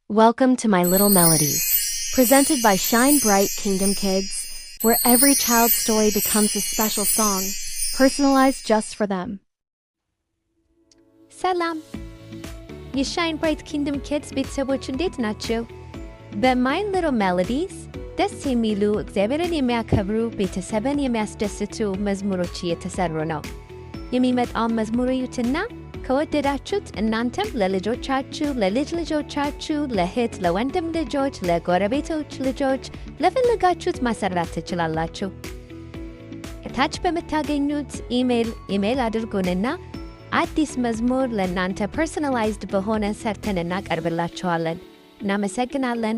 Welcome to My Little Melodies, presented by Shine Bright Kingdom Kids, where every child's story becomes a special song, personalized just for them. ሰላም የ Shine Bright Kingdom Kids ቤተሰቦች፣ እንዴት ናችሁ? በ My Little Melodies ደስ የሚሉ፣ እግዚአብሔርን የሚያከብሩ፣ ቤተሰብን የሚያስደስቱ መዝሙሮች እየተሰሩ ነው። የሚመጣውን መዝሙር እዩትና ከወደዳችሁት እናንተም ለልጆቻችሁ፣ ለልጅ ልጆቻችሁ፣ ለእህት ለወንድም ልጆች፣ ለጎረቤቶች ልጆች፣ ለፈለጋችሁት ማሰራት ትችላላችሁ። ከታች በምታገኙት email email አድርጉንና አዲስ መዝሙር ለእናንተ personalized በሆነ ሰርተን እናቀርብላችኋለን። እናመሰግናለን።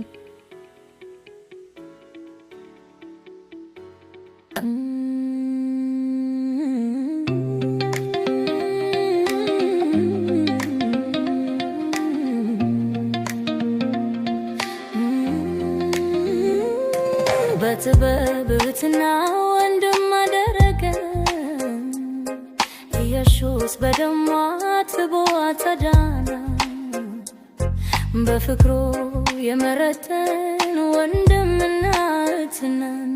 በጥበብ እህትና ወንድም አደረገን። ኢየሱስ በደሙ አጥቦ አጸዳን። በፍቅሩ የመረጠን ወንድምና እህት ነን።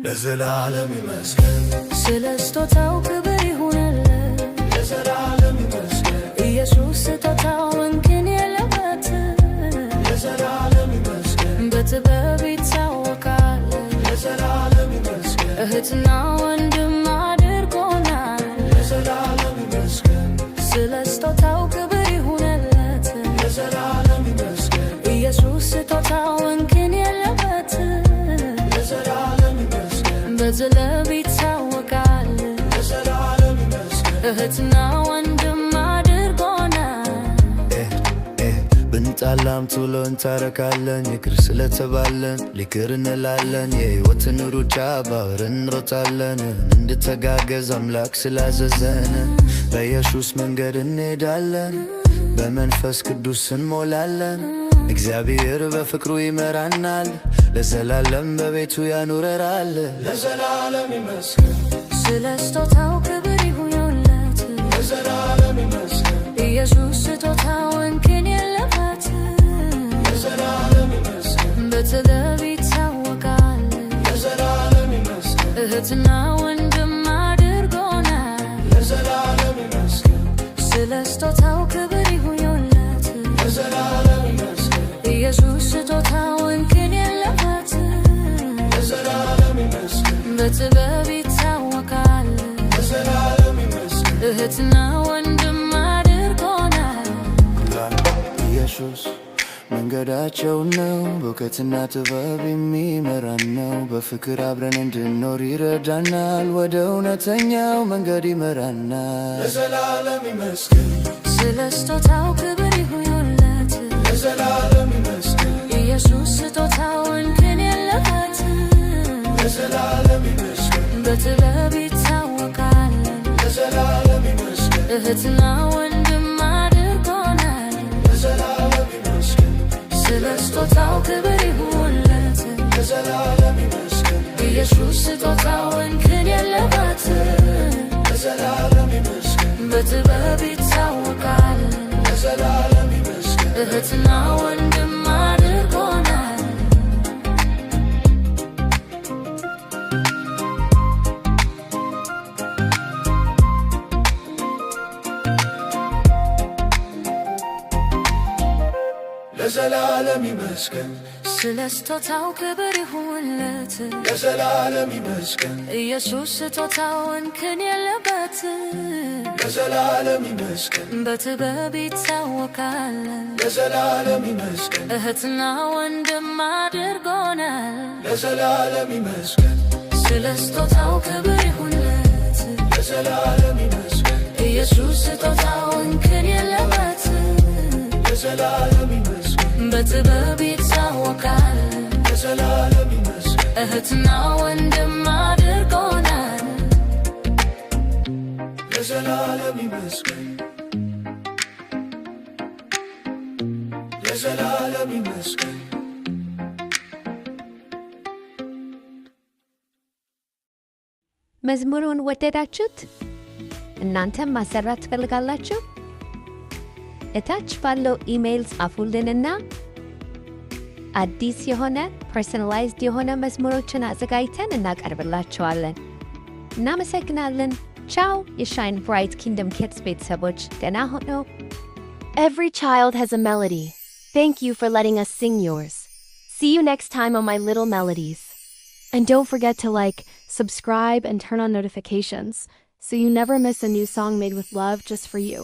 ለዘላለም ይመስገን። ስለ ስጦታው ክብር ይሁንለት። ለዘላለም ይመስገን። ኢየሱስ ስጦታው እንከን የለበት። ለዘላለም ይመስገን። በጥበብ ይታወቃል። ለዘላለም ይመስገን። እህትና ወንድም አድርጎናል። ለዘላለም ይመስገን። ስለ ስጦታው ክብር ይሁንለት። ለዘላለም ይመስገን። ኢየሱስ ስጦታው እንከን የለበት። ለዘላለም ይመስገን። በጥበብ ይታወቃል። ለዘላለም ይመስገን። እህትና ወንድም አድርጎናል። ብንጣላም ቶሎ እንታረቃለን። ይቅር ስለተባለን ይቅር እንላለን። የሕይወትን ሩጫ አብረን እንሮጣለን። እንድተጋገዝ አምላክ ስላዘዘን በኢየሱስ መንገድ እንሄዳለን። በመንፈስ ቅዱስ እንሞላለን። እግዚአብሔር በፍቅሩ ይመራናል። ለዘላለም በቤቱ ያኑረናል። ለዘላለም ይመስገን። ስለ ስጦታው ክብር ይሁንለት። ለዘላለም ይመስገን። ኢየሱስ ስጦታው እንከን የለበት። ለዘላለም ይመስገን። በጥበብ ይታወቃል። ለዘላለም ይመስገን። እህትና ወንድም አድርጎናል። ለዘላለም ይመስገን። ስለ ስጦታው ክብር ይሁንለት። ለዘላለም ይመስገን። ኢየሱስ ስጦታው እንከን የለበት። ለዘላለም ይመስገን። በጥበብ ይታወቃል። ለዘላለም ይመስገን። እህትና ወንድም አድርጎናል። ኢየሱስ መንገዳቸው ነው፣ በእውቀትና ጥበብ የሚመራን ነው። በፍቅር አብረን እንድንኖር ይረዳናል፣ ወደ እውነተኛው መንገድ ይመራናል። ለዘላለም ይመስገን። ስለ ስጦታው ክብር ይሁንለት። ለዘላለም ይመስገን። ኢየሱስ ስጦታው እንከን የለበት። ለዘላለም ይመስገን። በጥበብ ይታወቃል። ለዘላለም ይመስገን። እህትና ወንድም አድርጎናል። ለዘላለም ይመስገን። ስለ ስጦታው ክብር ይሁንለት። ለዘላለም ይመስገን። ኢየሱስ ስጦታው እንከን የለበት። ለዘላለም ይመስገን። በጥበብ ይታወቃል። ለዘላለም ይመስገን። እህትና ወንድም አድርጎናል። ለዘላለም ይመስገን። ስለ ስጦታው ክብር ይሁንለት። ለዘላለም ይመስገን። ኢየሱስ ስጦታው እንከን የለበት። ለዘላለም ይመስገን። በጥበብ ይታወቃል። ለዘላለም ይመስገን። እህትና ወንድም አድርጎናል። ለዘላለም ይመስገን። ስለ ስጦታው ክብር ይሁንለት። ለዘላለም ይመስገን። ኢየሱስ ስጦታው እንከን የለበት። ለዘላለም ይመስገን። በጥበብ ይታወቃል። ለዘላለም ይመስገን። እህትና ወንድም አድርጎናል። ለዘላለም ይመስገን። ለዘላለም ይመስገን። መዝሙሩን ወደዳችሁት? እናንተም ማሰራት ትፈልጋላችሁ? እታች ባለው ኢሜይል ጻፉልንና አዲስ የሆነ personalized የሆነ መዝሙሮችን አዘጋጅተን እናቀርብላችኋለን። እናመሰግናለን። ቻው። የ Shine Bright Kingdom Kids ቤተሰቦች ደህና ሁኑ። Every child has a melody. Thank you for letting us sing yours. See you next time on My Little Melodies. And don't forget to like, subscribe, and turn on notifications so you never miss a new song made with love just for you.